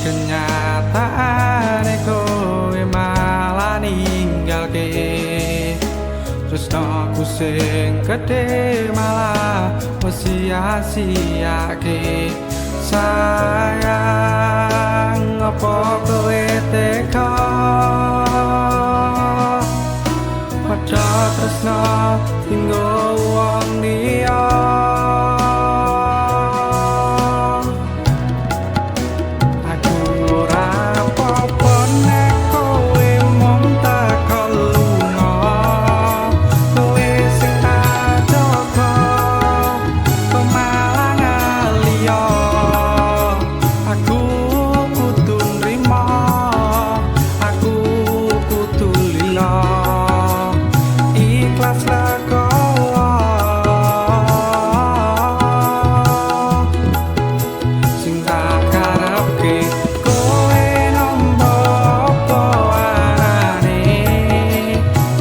kenyataane kowe malah ninggalke. Tresnaku sing gedhe malah sia-siake. Sayang, apa kowe tega padha tresna tinggo wong liya? Aku ora apa-apa nek kowe mung teko lunga, kowe sing tak jaga kok malah ngaliya. Aku kudu nrimo, aku kudu lila, ikhlas legowo. Sing tak karepke kowe nampa apa arane,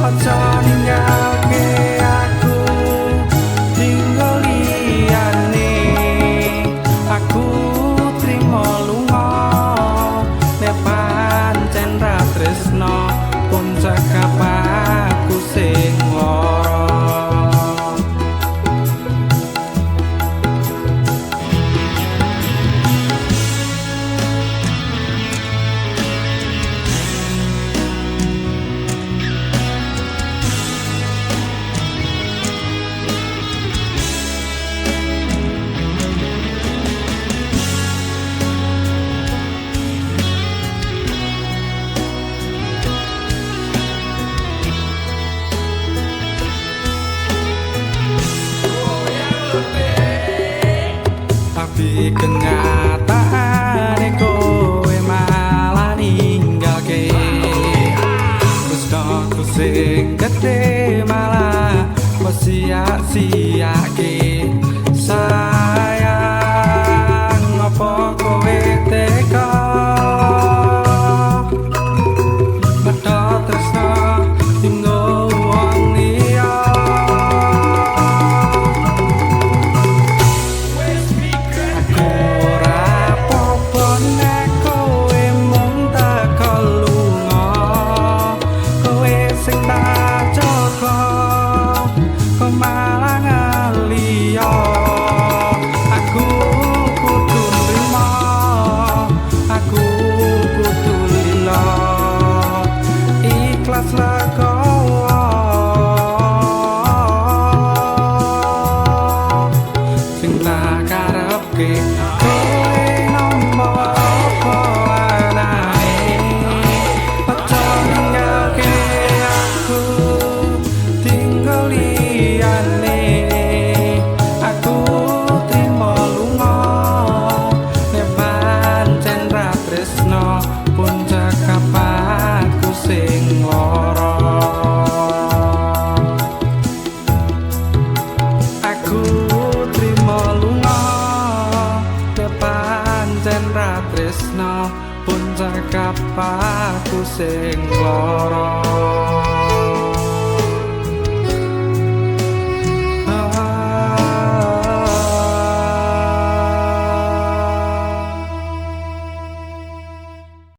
aja ninggalke aku tinggal liyane. Aku trimo lunga nek pancen ra tresno, pun cekap aku sing lara. Tapi kenyataane kowe malah ninggalke. Tresnaku sing gedhe malah sia-siake. Sayang, apa kowe tega padha tresna tinggo wong liya? Aku ora apa-apa nek kowe mung teko lunga, kowe sing tak jaga kok malah ngaliya. Aku kudu nrimo, aku kudu lila, ikhlas legowo. Sing tak karepke kowe nampa apa anane, aja ninggalke aku tinggal liyane. Aku trimo lunga nek pancen ra tresno, pun cekap aku sing lara. Aku trimo lunga nek pancen ra tresno, pun cekap aku sing lara.